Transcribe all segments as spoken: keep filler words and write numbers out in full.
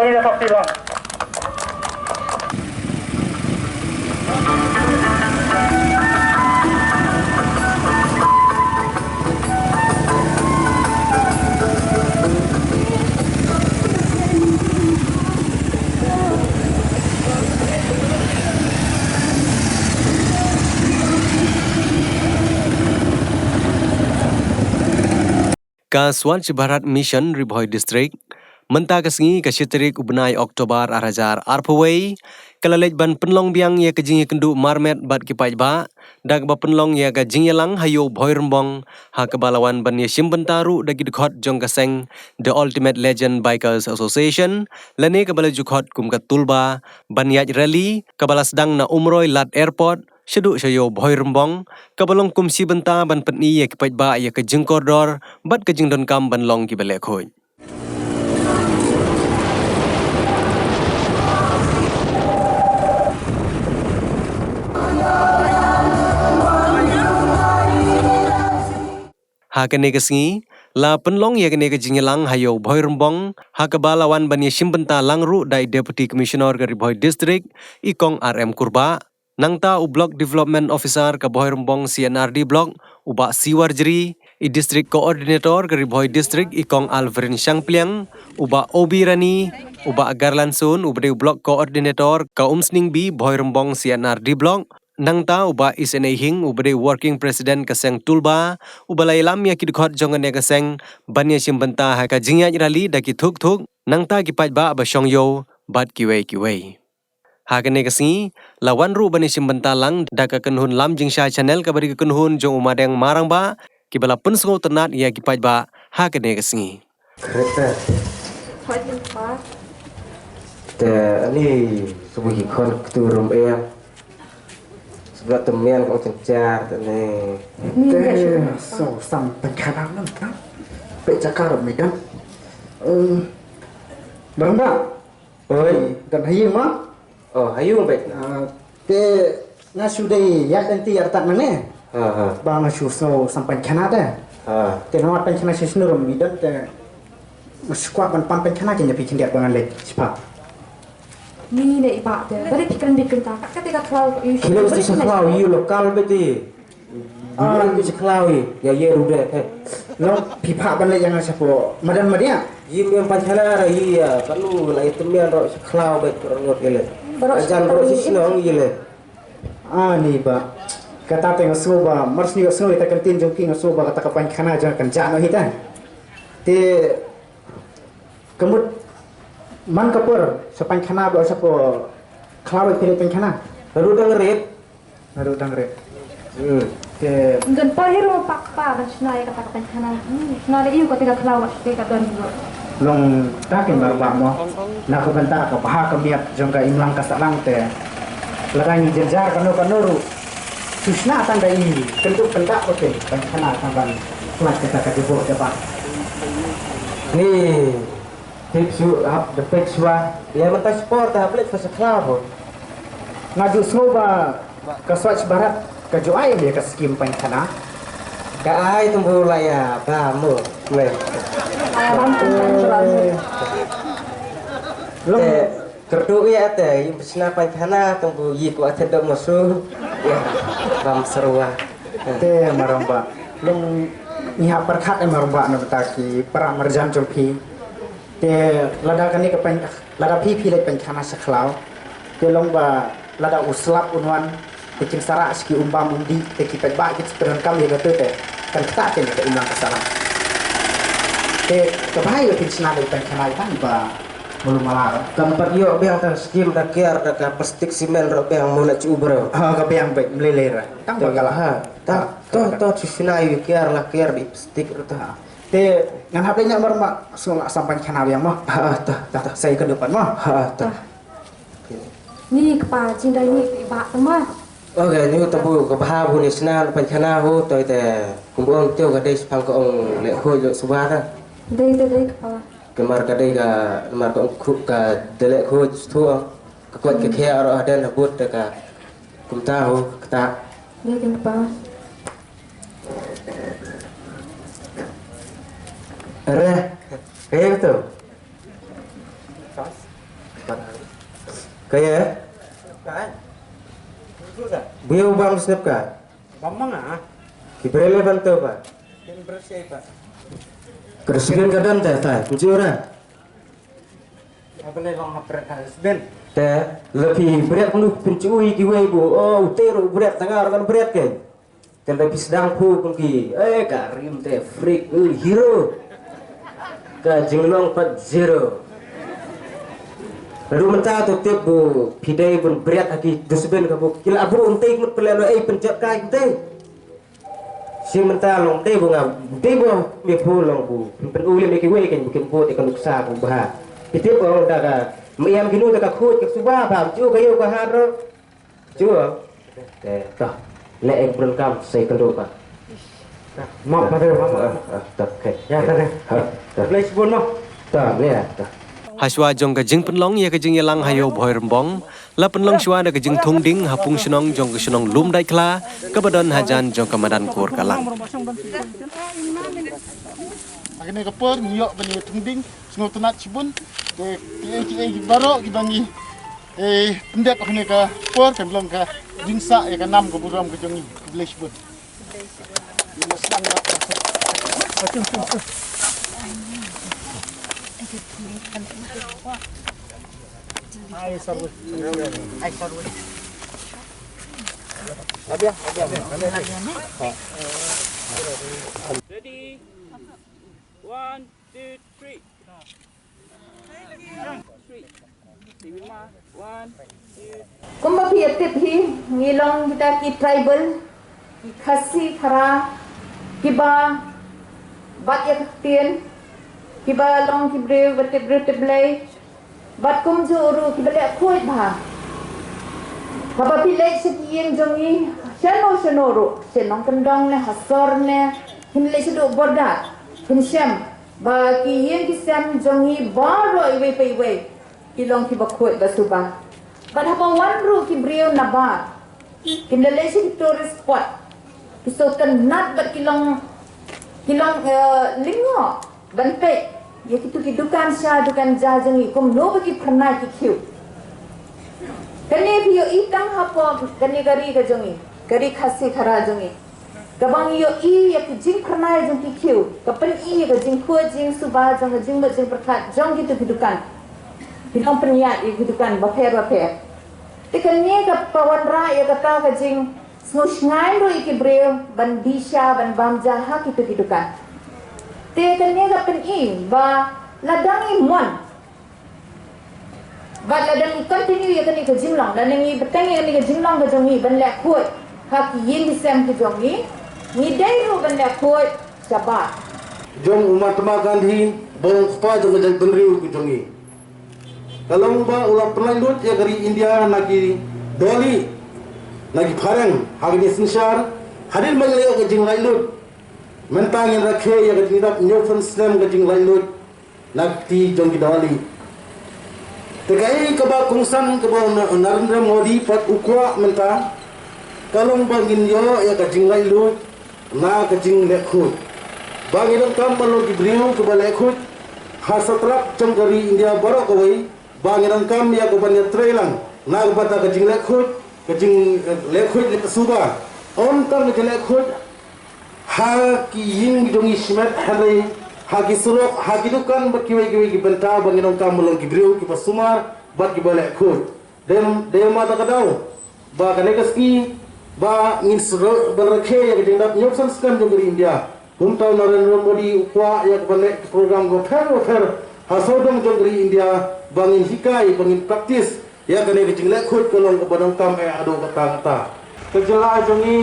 Ka Swachh Bharat Mission Ri Bhoi District, mynta ka sngi ka shi tarik u bnai October ar hajar arphew wei, ka la leit ban pynlong biang ïa ka jingïakynduh marmet bad ki paidbah, da kaba pynlong ïa ka jingïalang ha Ïew Bhoirymbong, ha kaba la wan ban ïashim bynta ruh da ki dkhot jong ka seng The Ultimate Legend Bikers Association, lane kaba la ju khot kum ka Tulba, ban ïaid rally, kaba la sdang na Umroi Lad Airport, shaduh sha Ïew Bhoirymbong, kaba long kum shi bynta ban pyni ïa ki paidbah ïa ka jingkordor, bad ka jingdonkam ban long kiba lehkhuid. Ha kane ka sngi, la pynlong ïa kane ka jingïalang ha Ïew Bhoirymbong, ha kaba la wan ban ïashim bynta lang ruh da i Deputy Commissioner ka Ri Bhoi District, i Kong R M Kurbah, nangta u Block Development Officer ka Bhoirymbong C and R D Block, u Bah Siwar Jri, i District Coordinator ka Ri Bhoi District, i Kong Alverin Shangpliang, u Bah Obi Rani, u Bah Garlanson, uba dei u Block Coordinator ka Umsning B Bhoirymbong C and R D Block, nangta u Bah Isnei Hing, uba dei Working President ka Seng Tulba, uba la ïalam ïa ki dkhot jong kane ka seng, ban ïashim bynta ha ka jingïaid rally da ki thuk thuk, nangta ki paidbah ba shong ïew, bad kiwei kiwei. Ha kane ka sngi, la wan ruh ban ïashim bynta lang da ka kynhun Lam Jingshai Channel kaba dei ka kynhun jong u Madeng Marangbah, kiba la pynsngewtynnat ïa ki paidbah ha kane ka sngi. Khreh te. Te ani subu hi khon ktu rum em. Sebab temian kong cencar te ne. Te so sam tengkhanang nang kan. Pe cakar mi kan. Em, Marangbah. Oi. Dan ha ïing ma? Oh, ha ïing beit. Ah, te nga shu dei ïaid lynti artat nangne. Ha, ha. Ba nga shu sngew sam pynkhana te. Ha. Te nga wan pynkhana sha shnur mi don te. Nga shu kwah ban pan pynkhana kynja phi khyndiat ba ngan leit shipha. Ni ne i bah te. Bari phi kren bit kynta. Ka te ka khlaw ïa u. Kine mesti sha khlaw ïa u local beit te. Duna ki sha khlaw ïa, ïa, ïa ruh de, he. Long phi phah ban leit ïa nga shapoh madan madia. Ïa, me pynkhana ra ïa, ïa, ka lu la ïa temian ro sha khlaw beit ro ngot ïa le. Baroh jan baroh sha shnong ïa le. Ah, ni bah. Kata te nga sngew ba, mar sni nga sngew ïa ta ka ktien jong phi nga sngew ba kata ka pynkhana jong kan jah noh hi ta. Te ka mut man ka por sha pynkhana ba shapoh khlaw beit phi leit pynkhana. Baroh dang rit. Naduh dang rit. Hmm. Te ngan poi hi ruh pak pa ban shna ïa kata ka pynkhana. Hmm, shna da ïu kata ka khlaw wat te ka don ruh. Long ta kin bar bak mo. Na ka bynta ka bha ka miat jong ka imlang ka sahlang te. Lada ngi jynjar kano kano ruh. Shu shna tang da i kynduh kyndak ko te pynkhana tang ban. Kuat kata ka jubok jabak. Ni. Tip shu hap da pek shuwa. Ïa mynta shipor ta hap leit ka sha khlaw ho. Nga ju sngew ba ka Swachh Bharat ka ju ai ïa ka skim pynkhana. Ka ai tymbu la ïa ba mo. Me. Long. Te kyrduh ïa te ïa pynshna pynkhana tymbu ïa ko athe dok mo shu. Ïa bam serwa. Te Marangbah. Long ngi hap pyrkhat eh Marangbah na bynta ki para marjan jong phi. Te lada kane ka pyn, lada phi phi leit pynkhana sha khlaw. Te long ba lada u slap un wan, te kin sarah sha ki um bam um dih, te ki paidbah ki pyndonkam ïa kata te. Kan ktah kin ïa ka imlang ka sahlang. Te ka bha ïa phin shna leit pynkhana ïa tang ba malu mala. Kam pat ïoh biang tang skim da kiar da ka plastik simen ro biang mo na chu bro. Ha ka biang bek mlele ra. Tang ba ka la ha. Ta to to chu shna ïa kiar la kiar di plastik ro ta. Te ngan hap leit ñiah mar ma sngew la sam pynkhana biang mo. Ha, ha, ta, ta, ta, sa ïa ka duh pat mo. Ha, ha, ta. Ni kpa jingdai ni i bah tang ma. Okay, ni ta bu ka bha bu ni sna pynkhana hu toi te kum ong teo ka dei spang ka ong le khoi le suba ta. Dei te dei kpa. Ka mar ka dei ka mar ka ong khu ka dei le khoi stu ong. Ka kot ka khia ro haden ha but te ka kumta hu kata. Dei kpa. Re, re tu. Te ya? Ka ai. Buya u bang snep ka. Bang ma nga. Ki brele ban to ba. Kin brele ba. Kersgen ka dan te tai. Kunci ora. Apa le bang hapret ha sben. Te lepi bret nu pinci ui ki wei bu. Oh, utero bret tangar kan bret ke. Kan da pis dang phu kong ki. Eh, ka rim te freak, eh, hero. Ka jinglong pat zero. Lalu mynta to tip bu pidai bun bret aki dusben ka bu kila abu untai mut pele lo ei penjat kai untai. Si mynta long dei bu nga dei bu me phu long bu pen u le me ki wei kan bu kin bu te ka nuksa bu bha. Ki tip bu da ka me yam ki nu da ka khut ka suba ba ju ka yo ka haro. Chuo. Te to. Le ek brun kam sei kendo ka. Map mother map. To ke. Ya ta de. Place bun no. To le to. Hashwa jong ka jingpynlong ïa ka jingïalang ha ïew Bhoi Rymbong la pynlong shwa da ka jingthung ding ha pung shnong jong ka shnong Lumdaitkhla kaba don hajan jong ka madan Kur Kalang. Agane ka por ngi ïoh ban ïa thung ding. Sngewtynnat shibun. Te kiei kiei ki baroh kiba ngi, eh, pyndep ha kane ka por kan long ka jingsah ïa ka nam ka burom ka jong ngi. Khublei shibun. Ngi la sdang ba. Ai, sorry. Ai, sorry. Ready? One, two, three. Three. Kumba phi ïa tip hi, ngi long kita ki tribal, ki Khasi Khara, kiba bat ïa ka ktien, kiba long ki briew ba tip briew tip Blei, bad kumjuh ruh kiba leh khuid bha. Haba phi leit sha ki ïing jong ngi, shano shano ruh, sha Nongkyndong ne, ha sor ne, phin leit shaduh border, phin shem ba ki ïing ki sem jong ngi baroh iwei pa iwei ki long kiba khuid ba suba. Bad haba wan ruh ki briew nabar, kin da leit sha ki tourist spot, ki sngewtynnat bad ki long, ki long, eh, lyngngoh ban peit ïa kitu ki dukan sha dukan ja jong ngi kumno ba ki phyrnai ki khiew. Kane phi ïohi tang hapoh kane ka ri ka jong ngi, ka ri Khasi Khara jong ngi. Kaba ngi ïohi ïa ka jingphyrnai jong ki khiew, ka pyni ïa ka jingkhuid jingsuba jong ka jingmut jingpyrkhat jong kitu ki dukan. Ki nongpynïaid ïa ki dukan bapher bapher. Te kane ka wanrah ïa kata ka jing sngewshngaiñ ruh ïa ki briew ban bishar ban bam ja ha kitu ki dukan. Te kane ka pyni ba lada ngi mon bad lada ngi continue ïa kane ka jinglong, lada ngi bteng ïa kane ka jinglong ka jong ngi ban leh khuid ha ki ïing ki sem ki jong ngi, ngi dei ruh ban leh khuid shabar. Jong u Mahatma Gandhi, ba u kpa jong ka jaitbynriew ka jong ngi. Ka long ba u la pynlaitluid ïa ka ri India na ki dohlieh, na ki phareng, ha kine ki synshar, hadien ba ngi la ïoh ka jinglaitluid. Mynta ngin rakhe ïa ka jingdap hynñiewphew snem ka jinglaitluid na ka kti jong ki dohlieh. Te kaei kaba kongsan kaba u Na-, Narendra Modi pat u kwah mynta, ka long ba ngin ïoh ïa ka jinglaitluid na ka jingleh khuid. Ba ngi donkam ban long ki briew kiba leh khuid ha satlak jong ka ri India baroh kawei, ba ngi donkam ïa ka ban ïatreilang na ka bynta ka jingleh khuid, ka jing, eh, leh khuid leh khuid suba. Ym tang ka jingleh khuid ha ki ïing jong ngi shimet, hynrei ha ki surok, ha ki dukan bad kiwei kiwei ki bynta, ba ngi donkam ban long ki briew kiba sumar bad kiba leh khuid. Dei, dei ma ta ka daw ba kane ka sngi ba ngin sdang ban rakhe ïa ka jingdap hynñiewphew snem jong ka ri India. Kumta u Narendra Modi u kwah ïa ka ban leh ki program kiba pher bapher ha sawdong jong ka ri India, ba ngin hikai, ba ngin practice ïa kane ka jingleh khuid ka long kaba donkam eh haduh katta katta. Ka jylla jong ngi,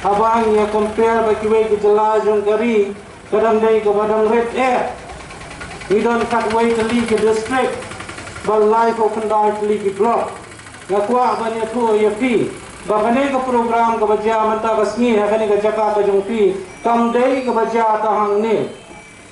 haba ngi ïa compare bad kiwei ki jylla jong ka ri, ka dang dei kaba dang rit eh. Ngi don khatwei tylli ki district bad laiphew khyndai tylli ki block. Nga kwah ban ïathuh ïa phi ba kane ka program kaba jia mynta ka sngi ha kane ka jaka ka jong phi kam dei kaba jia tang hangne.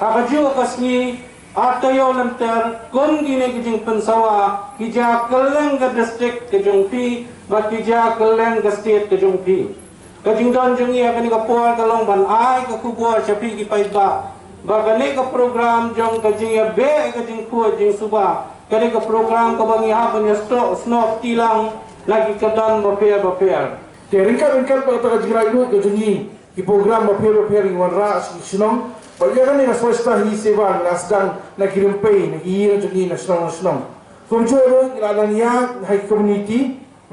Ha kajuh ka sngi, ar taïew lynter, kum kine ki jingpynsawa ki jia kylleng ka district ka jong phi bad ki jia kylleng ka state ka jong phi. Ka jingdon jong ngi ha kane ka por ka long ban ai ka khubor sha phi ki paidbah ba kane ka program jong ka jingïabeh ka jingkhuid jingsuba Ka dei ka program kaba ngi hap ban ïa snoh, snoh kti lang na ki kyrdan bapher bapher. Te ryngkat ryngkat bad kata ka jinglaitluid ka jong ngi, ki program bapher bapher ngi wanrah sha ki shnong. Bad ïa kane ka Swachhata Hi Seva ngi la sdang na ki rympei, na ki ïing jong ngi na shnong na shnong. Kumjuh ruh ngi la nang ïaid ha ki community.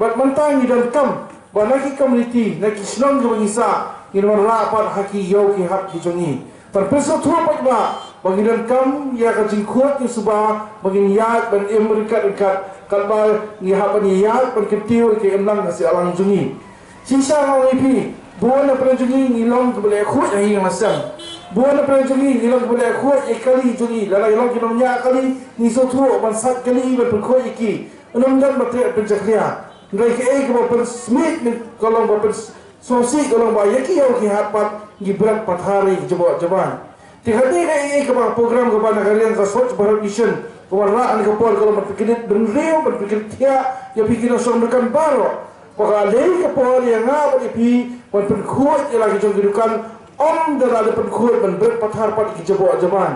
Bad mynta ngi donkam ba na ki community, na ki shnong kiba ngi sah, ngin wanrah pat ha ki ïew ki hat ki jong ngi. Ban pynsngewthuh paidbah ba ngi donkam ïa ka jingkhuid jingsuba ba ngin ïaid ban im ryngkat ryngkat, katba ngi hap ban ïaid ban kyntiew ïa ka imlang ka sah lang jong ngi. Shisha nga ong ïa phi, bun na pdeng jong ngi ngi long kiba leh khuid ha ïing ha sem. Bun na pdeng jong ngi ngi long kiba leh khuid ïa ki kali jong ngi, lada ngi long ki nongñiah kali, ngi sngewthuh ban sait kali ban pynkhuid ïa ki. Ym don ba treh pynjakhlia. Hynrei kaei kaba pynsmit ne ka long ba pynsngewsih ka long ba ïa ki ïew ki hat pat ngi bret pathar ïa ki jabok jaban. Te hynrei kaei kaba program kaba na ka liang ka Swachh Bharat Mission ka wanrah ha kane ka por ka long ban pynkynit bynriew, ban pynkynit thiah ïa phi ki nongshong dukan baroh. Ba ka dei ka por ïa nga bad ïa phi ban pynkhuid ïa la ki jong ki dukan, ym da la dei pynkhuid ban bret pathar pat ïa ki jabok jaban.